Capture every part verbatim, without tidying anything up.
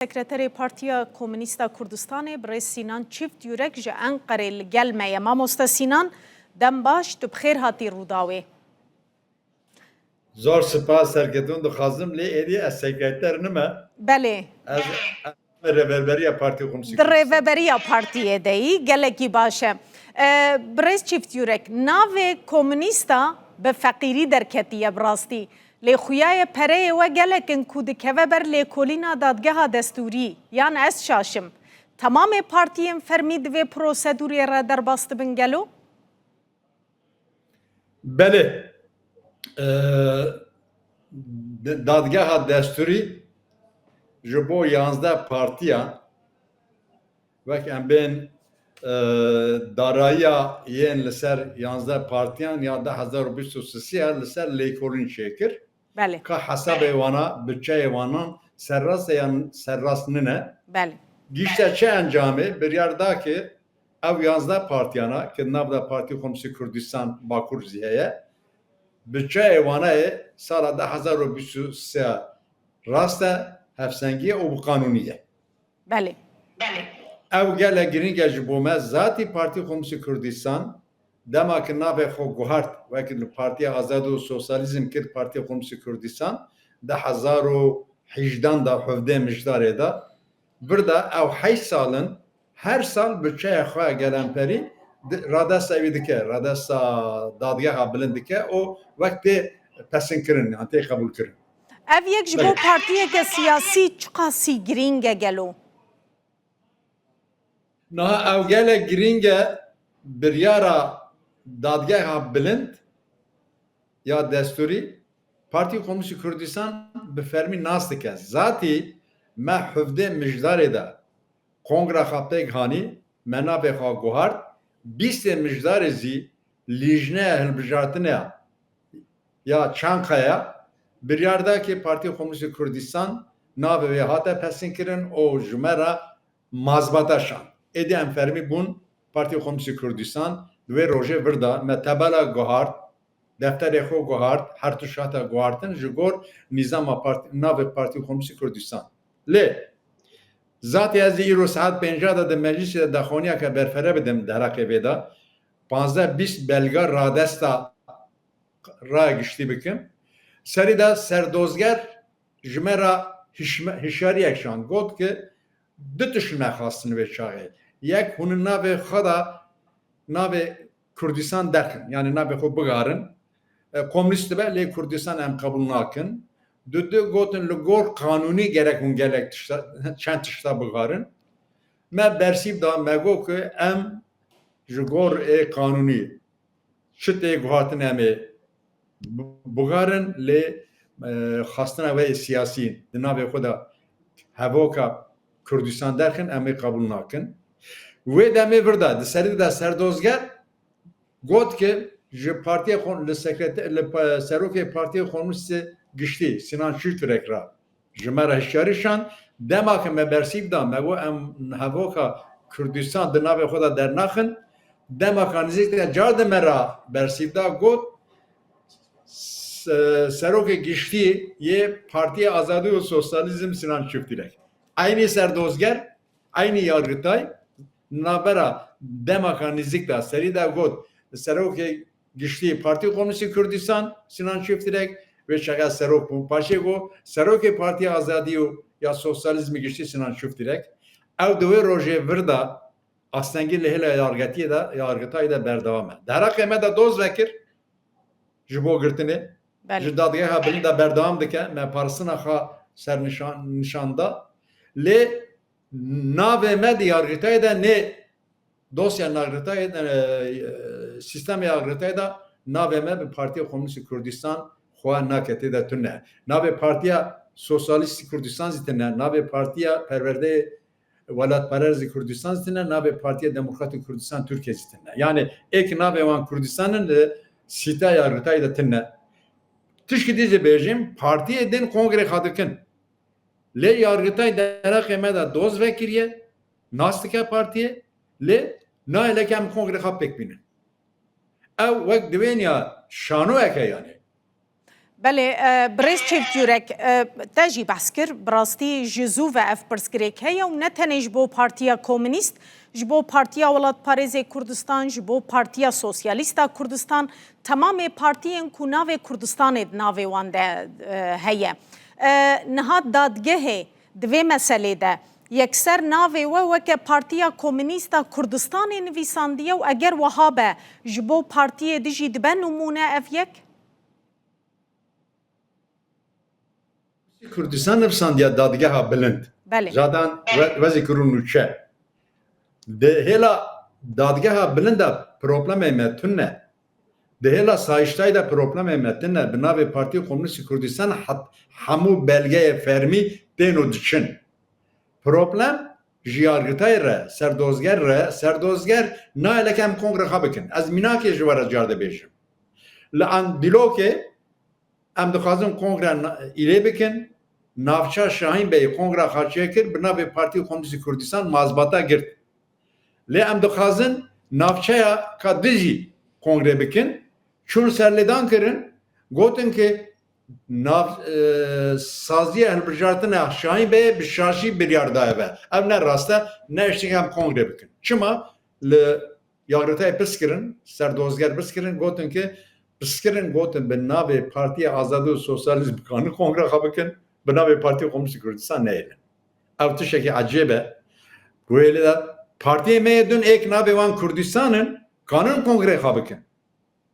Sekreterê Partiya Komûnîst a Kurdistanê, birêz Sînan Çîft Yurek ji Enqerê li gel me ye. Mamoste Sînan, dem baş, tu bi xêr hatî Rûdawê. Zor spas, serkeftin dixwazim, lê êdî ez sekreter nime. Belê. Ez, ez rêveberiya Partî Komûnîst Di Kurdistan. Rêveberiya partiyê de yî, gelekî baş e. E, birêz Çîft Yurek, navê komûnîsta bi feqîrî derketiye bi rastî. Lê xuya ye pereyê we gelek in ku dikeve ber lêkolîna dadgeha destûrî, yan ez şaş im? Temamê partiyên fermî di vê prosedûrê re derbas dibin gelo? Belê. Ee, de-, dadgeha destûrî ji bo yanzdeh partiyan, wek em bên, e, darayiya yên li ser yanzdeh partiyan ya du hezar û bîst û sê ya li ser lêkolîn çêkir. Belê. Ka hesabê wana, bütçeyê wanan serrast e yan serrast nine. Belê. Gişte çi encamê? Biryar da ki ev yanzdeh partiyana, ki nav de Partî Komûnîst Kurdistan Bakur zî heye, bütçeyê wana ye sala du hezar û bîst û sê rast e, hevsengî ye û bi qanûnî ye. Belê. Ew gelek girîng e ji bo me. Zatî Partî Komûnîst Kurdistan dema ki navê xwe guhart, wekî li Partiya Azadî û Sosyalîzm kir Partiya Komûnîst Kurdistan, di hezar û hejdan de, hevdeh mijdarê de, vir de ew heşt sal in, her sal bütçeya xwe gelemperî di-, radesta wî dike, radesta dadgeha bilind dike û wek tê pesinkirin, yan tê qebûlkirin. Ev yek ji bo Belê. partiyeke siyasî çiqasî girîng e gelo? Niha ew gelek girîng e, biryara dadgeha bilind ya destûrî Partî Komûnîst Kurdistan bi fermî nas dike. Zatî me hevdeh mijdarê de kongra xwe pêk hanî, me navê xwe guhart, bîstê mijdarê zî lîjneya hilbijartinê ya Çankaya biryar da ki Partî Komûnîst Kurdistan navê wê hate pesinkirin û ji me re mazbata şand. Êdî em fermî bûn Partî Komûnîst Kurdistan, di wê rojê vir de me tebela guhart, defterê xwe guhart, her tişt hate guhartin ji gor nîzama part-, navê Partî Komûnîst Kurdistan. Lê zatî ez ê îro saet pênca de di meclîsê de daxwaniyeke berfere bidim di Iraqê vê de. Panzdeh bîst belga radesta raya giştî bikim. Serî de serdozger ji me re hişme-, hişyariyek şand. Got ki du tişt me xwestin vê çaxê. Yek, hûn navê xwe de navê Kurdistan derxin. Yanî navê xwe bigarin. E, komûnîst dibe, lê Kurdistan em qebûl nakin. Du, du gotin li gor qanûnî gerek hûn gelek tişta, çend tişta bigarin. Me bersîv da, me got ki em ji gor ê qanûnî çi tê guhartin em ê bi-, bigarin, lê, e, xwestina we yê siyasî di navê xwe de hevoka Kurdistan derxin, em ê qebûl nakin. Wê demê vir de, di serî de serdozger got ki ji partiyê xwe, li sekrete-, li pa-, serokê Partiyê Komûnîstê Giştî Sinan Çîftirek re ji me re hişyarî şand. Dema ke me bersîv da, me got em hevoka Kurdistan di navê xwe de dernaxin. Dema ka nêzîk de car di me re bersîv da, got, se-, serokê giştî yê Partiya Azadî û Sosyalîzm Sinan Çiftîrek. Eynî serdozger, eynî yargitay, navbera dema ka nêzîk de serî de got, serokê giştî Partî Komûnîstî Kurdistan, Sinan Çiftirek, wê çaxa serok bû. Paşê got, serokê Partiya Azadî û ya Sosyalîzmê Giştî Sinan Çiftirek. Ew di wê rojê vir de astengî li hêla yargitiyê de, yargitayê de berdewam e. Di Iraqê me de doz vekir ji bo girtinê. Belê. Ji dadgeha bilind de berdewam dike. Me parastina xwe ser nişan, nişan da. Lê navê me di yargitayê de nê dosya nargitayê de, e, sîstemê yargitayê de navê me bi Partiya Komûnîstî Kurdistan xwe nake, tê de tune. Navê Partiya Sosyalîstî Kurdistan zî tune. Navê Partiya Perwerdeyê Welatpererezî Kurdistan zî tune. Navê Partiya Demokratî Kurdistan Tirkiye zî tune. Yani êk navê wan Kurdistan in li sîta yargitayê de tune. Tişkî dî jî bêjim, partiyê din kongrê xwe dikin. Lê yargitay derheqê me de doz vekiriye, nas dike partiyê, lê nayê leke em kongrê xwe pêk bînin. Ew wek diwêniya şanoyek e yanî. Belê, e, birêz Çêvtûrek, e, te jî behs kir, bi rastî ji zû ve ev pirsgirêk heye û ne tenê ji bo Partiya Komînîst, ji bo Partiya Welatparêzê Kurdistan, ji bo Partiya Sosyalîst a Kurdistan, temamê partiyên ku navê Kurdistanê di navê wan de, e, heye. E, niha dadgehê di vê meselê de yekser navê we weke Partiya Komînîst a Kurdistanê nivîsandiye û eger wiha be, ji bo partiyê din jî dibe nimûne ev yek? Kurdistan nivîsandiye dadgeha bilind. Belê. Zaten we-, wezî kirin û çe. Di hêla dadgeha bilind de problemê me tune. Di hêla sayîştayî de problemê me tune. Bi navê Partî Komînîstî Kurdistan het-, hemû belgeyê fermî tên û diçin. Problem ji yargitayê re, serdozger re, serdozger nayê leke em kongre xwe bikin. Ez mînakê ji we re car dibêjim. Li an dîlokê em dixwazin kongre na-, îlê bikin. Navça Şahîn Bey kongra xwe çêkir, bi navê Partî Komînîstî Kurdistan mazbata girt. Lê em dixwazin navçeya ka din jî kongre bikin. Çûn serlêdan kirin, gotin ki nav, e, saziya hilbijartina Şahîn Beyê bi şaşî biryar daye ve. Ev ne rast e, ne eştî em kongre bikin. Çima? Li yargitayê pirs kirin, serdozger pirs kirin, gotin ki pirs kirin, gotin bi navê Partiya Azadî û Sosyalîst bikanin kongre xwe bikin, bi navê Partiya Komînîstî Kurdistan neyêlin. Ev tiştekî ecêb e. Guhêlê de partiyê me yê din êk navê wan Kurdistan in, kanin kongreyê xwe bikin.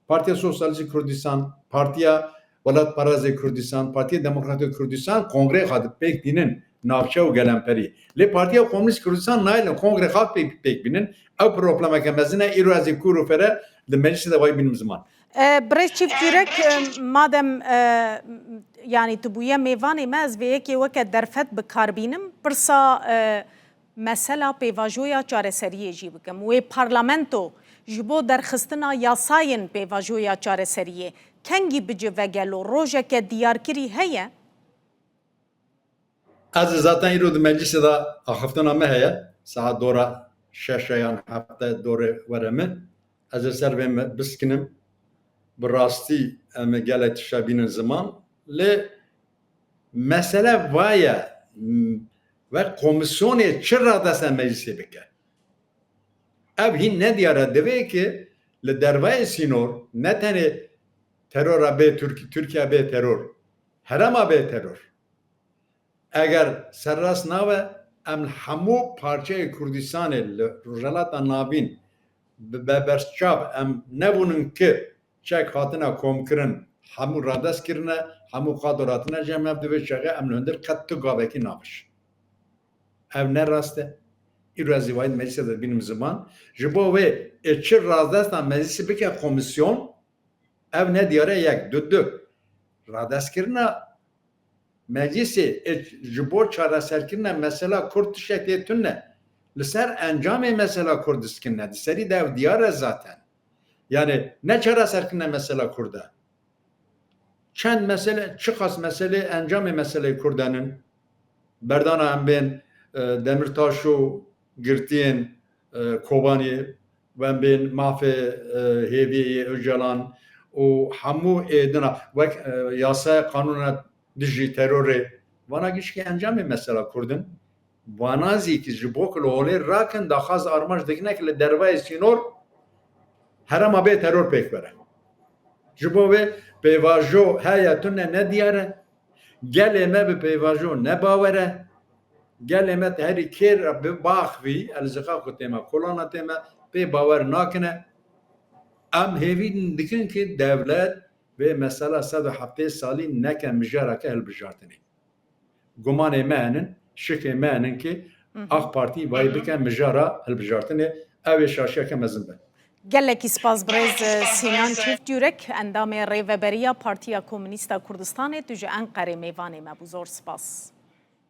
Partiya Sosyalîstî Kurdistan, Partiya Welatparêzê Kurdistan, Partiya Demokratîk Kurdistan kongreyê xwe di pêk dînin navçe û gelemperî. Lê Partiya Komînîst Kurdistan nayêlin kongreyê xwe pêk, pêk bînin. Ew problemeke mezin e, îro ez ê kûr û fere di meclisê de wayî bînim ziman. E, Birêz Çîftgürek, e, madem, e, yanî tu bûye mêvanê me, ez vê yekê weke derfet bi kar bînim. Pirsa, e, mesela pêvajoya çareseriyê jî bikim. Wê parlamento ji bo derxistina yasayên pêvajoya çareseriyê kengî bicive gelo? Rojeke diyarkirî heye? Ez ê zaten îro di meclisê de axiftina me heye. Saet dora şeş e yan heft e dorê were min. Ez ê ser vê me biskinim. Bi rastî em ê gelek tişta bînin ziman. Lê mesele va ye, m-, ve komîsyonê çi radest e meclisê bike? Ev hîn nediyar e. Divê ki li dervayê sînor ne tenê terora bê Tirk-, Tirkiye bê teror, herema bê teror. Eger serrast nabe, em li hemû parçeyê Kurdistanê li Rojhelata Navîn bi beberçav em nebûnin ki çek hatine komkirin, hemû radest kirine, hemû qador hatine cem hev, di vê çaxê em li hundir qet tu gavekî nabişin. Ev ne rast e. Îro ez ê wayî meclise de bînim ziman. Ji bo wê ê çi radesta meclisê bike komîsyon, ev ne diyar e, yek. Du, du. Radestkirina meclisê ê ji bo çareserkirina mesela Kurd tiştek tê tune. Li ser encamê mesela Kurd diskine. Di serî de ev diyar e zaten. Yani ne çareserkirina mesela Kurd e. Çend mesele, çiqas meselê, encamê meseleyê Kurdan in. Berdana em bên, e, Demirtaş û girtiyên, e, Kobaniyê, em bên mafê, e, hêviyê yê Ocalan û hemû êdina wek, e, yasaya qanûna dijî terorê. Vana gişkî encamê mesela Kurd in. Vana zî ki ji bo ku li holê rakin daxwaz armanc dikine ki li dervayê sînor herema bê teror pêk were. Ji bo vê pêvajo heye tune ne diyar e. Gelê me bi pêvajo ne bawer e. Gelê me te herî kêr re bi baxvî, elziqa ku tême, kolana tême, pê bawer nakine. Em hêvî dikin ki dewlet vê mesela sed û heftê salî neke mijareke hilbijartinê. Gumanê me henin, şikê me henin ki Hı hı. AK Partî vayî bike mijara hilbijartinê, ew ê şaşiyeke mezin be. Gelekî spas birêz, e, Sînan Çiftgürek, endamê Rêveberiya Partiya Komînîst a Kurdistanê, tu ji Enqerê mêvanê me bû. Zor spas.